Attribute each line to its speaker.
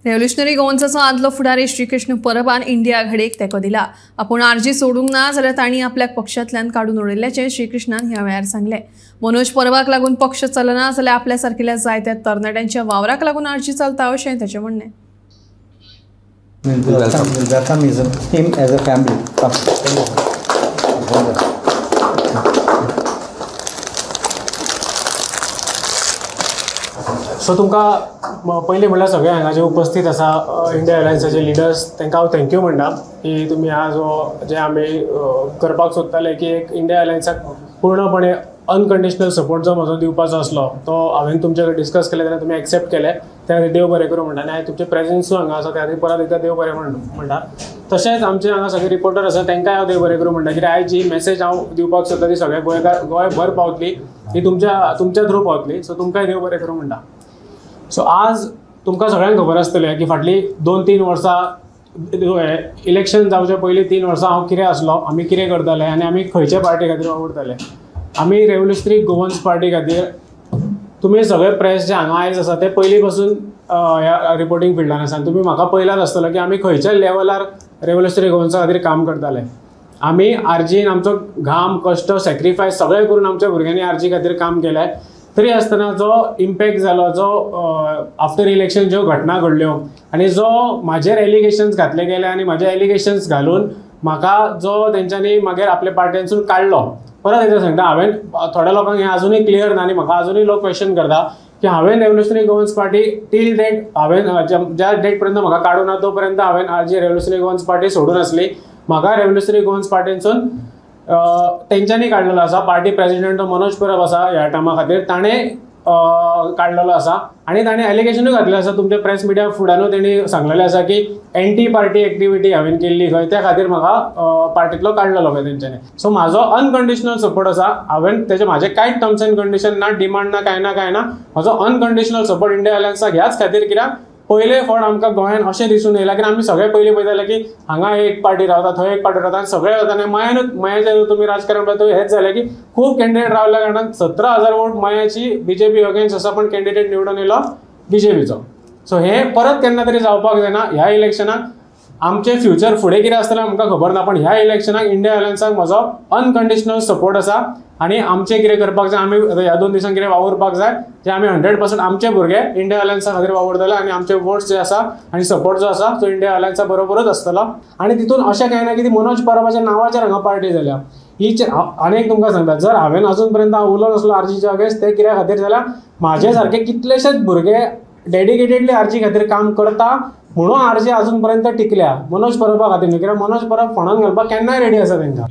Speaker 1: Revolutionary गोवन्साचो आदलो फुडारी Shri Krishna परबान India आघाडीक तेंको दिला। आपूण आरजी सोडूंक ना जाल्यार तांणी आपल्याक पक्षांतल्यान काडून उडयल्ल्याचें श्रीकृष्णान ह्या वेळार सांगलें। मनोज परबाक लागून पक्ष चलना जाल्यार आपल्या सारकेल्या जायत्या तरणाट्यांच्या वावराक लागून आरजी चलता अशें ताचें म्हणणें।
Speaker 2: Welcome him as a family.
Speaker 3: So तुमकां पयलीं म्हणल्यार सगळे हांगा जे उपस्थित आसा इंडिया अलायन्साचे लिडर्स तांकां हांव thank you म्हणटा की तुमी आज हो जे आमी करपाक सोदताले की एक इंडिया अलायन्साक पूर्णपणे अनकंडिशनल सपोर्ट जो म्हजो दिवपाचो आसलो तो हांवें तुमचे कडेन डिस्कस केलें तेन्ना तुमी एक्सेप्ट केलें, त्या खातीर देव बरें करूं म्हणटा। आनी हांवें तुमचें प्रेजन्सूय हांगा आसा त्या खातीर परत एकदां देव बरें म्हणटा। तशेंच आमचे हांगा सगळे रिपोर्टर आसा तांकांय हांव देव बरें करूं म्हणटा, कित्याक आयज जी मॅसेज हांव दिवपाक सोदता ती सगळे गोंयकार गोंयभर पावतली, ती तुमच्या थ्रू पावतली। सो तुमकांय देव बरें करूं म्हणटा। सो आज तुमकां सगळ्यांक खबर आसतलें की फाटलीं 2-3 वर्सां इलेक्शन जावचे पयलीं 3 वर्सां हांव कितें आसलो, आमी कितें करताले आनी आमी खंयचे पार्टी खातीर वावुरताले। आमी रेव्होल्युशनरी गोवन्स पार्टी खातीर तुमी सगळे प्रेस जे हांगा आयज आसा ते पयलीं पासून ह्या रिपोर्टींग फिल्डान आसा आनी तुमी म्हाका पळयलाच आसतलो की आमी खंयच्या लेवलार रेव्होल्युशनरी गोवन्सा खातीर काम करताले। आमी आरजीन आमचो घाम कश्ट सॅक्रिफायस सगळें करून आमच्या भुरग्यांनी आरजी खातीर काम केलें, तरी आसतना जो इम्पॅक्ट जालो, जो आफ्टर इलेक्शन ज्यो घटना घडल्यो आनी जो म्हाजेर एलिगेशन्स घातले गेले आनी म्हाजे एलिगेशन्स घालून म्हाका जो तेंच्यांनी मागीर आपल्या पार्ट्यांसून काडलो। परत एकदां सांगता, हांवें थोड्या लोकांक हें आजुनूय क्लियर ना आनी म्हाका आजुनूय लोक क्वेश्चन करता की हांवें revolutionary Goans party till date हांवें ज्या डेट पर्यंत म्हाका काडूं ना तो पर्यंत हांवें आरजी रेव्होल्युशनरी गोवन्स पार्टी सोडून आसली। म्हाका रेव्होल्युशनरी गोवन्स पार्टीनसून तेंच्यांनी काडलेलो आसा, पार्टी प्रेसिडेंट मनोज परब आसा ह्या टायमा खातीर ताणें काडलेलो आसा आनी ताणें एलिगेशनूय घातलेलें आसा। तुमच्या प्रेस मिडिया फुडानूय तेणी सांगलेलें आसा की एंटी पार्टी एक्टिविटी हांवें केल्ली खंय, त्या खातीर म्हाका पार्टींतलो काडलेलो खंय तेंच्यांनी। सो म्हाजो अनकंडिशनल सपोर्ट आसा, हांवें तेजे म्हाजे कांयच टर्म्स एंड कंडिशन ना, डिमांड ना, कांय ना कांय ना। म्हाजो अनकंडिशनल सपोर्ट इंडिया अलायन्साक ह्याच खातीर कित्याक पयले फावट आमकां गोंयांत अशें दिसून येयलां की आमी सगळे पयलीं पळयताले की हांगा एक पार्टी रावता, थंय एक पार्टी रावता आनी सगळे वता आनी मयानूच मयाचें तुमी राजकारण पळयता हेंच जालें की खूब कॅन्डिडेट रावल्या कारणान 17,000 वोट मयाची बीजेपी अगेन्स्ट आसा, पण कॅन्डिडेट निवडून येयलो बीजेपीचो। सो हें परत केन्ना तरी जावपाक जायना। ह्या इलेक्शनाक आमचें फ्युचर फुडें कितें आसतलें आमकां खबर ना, पण ह्या इलेक्शनाक इंडिया अलायन्साक म्हजो अनकंडिशनल सपोर्ट आसा आनी आमचें कितें करपाक जाय, आमी ह्या 2 दिसांक कितें वावुरपाक जाय जे आमी 100% आमचे भुरगे इंडिया अलायन्सा खातीर वावुरतले आनी आमचे वोट्स जे आसा आनी सपोर्ट जो आसा तो इंडिया अलायन्सा बरोबरूच आसतलो। आनी तितून अशें कांय ना की ती मनोज परबाच्या नांवाचेर हांगा पार्टी जाल्या ही। आनी एक तुमकां सांगता, जर हांवें अजून पर्यंत हांव उलोवंक नासलो आरजीच्या अगेन्स्ट ते कित्या खातीर जाल्यार म्हाजे सारके कितलेशेच भुरगे डेडिकेटेडली आरजी खातीर काम करता म्हणून आरजी अजून पर्यंत टिकल्या, मनोज परबा खातीर न्हू, कित्याक मनोज परब फोंडान घालपाक केन्नाय रेडी आसा तेंकां।